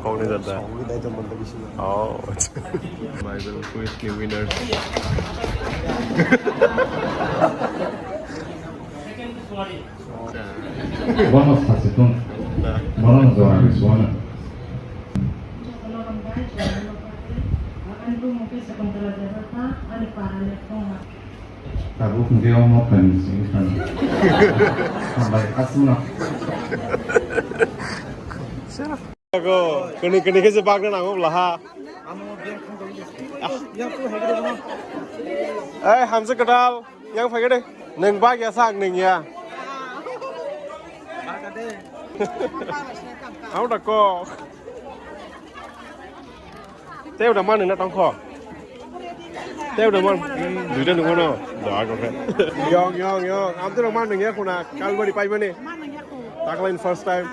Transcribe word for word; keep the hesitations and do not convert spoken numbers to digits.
Kok ni jada. Oh. Bible quiz ni winners. Bono sasi tong. Bono jora ni suana. Tabuk hingke omo kani sing kani. Hambai asuna. Ko, kani kani khe se bagna nango bla ha. Ai, hamsa kwtal, yang phai de. Neng bag ya sak neng ya. Ang da ko. Tei udah mana nak tongkho? Tei udah mana? Duita nunggu no. Dah aku kan. Yong yong yong. Am tu mana ya kuna kalbari pai mana? Taklain first time.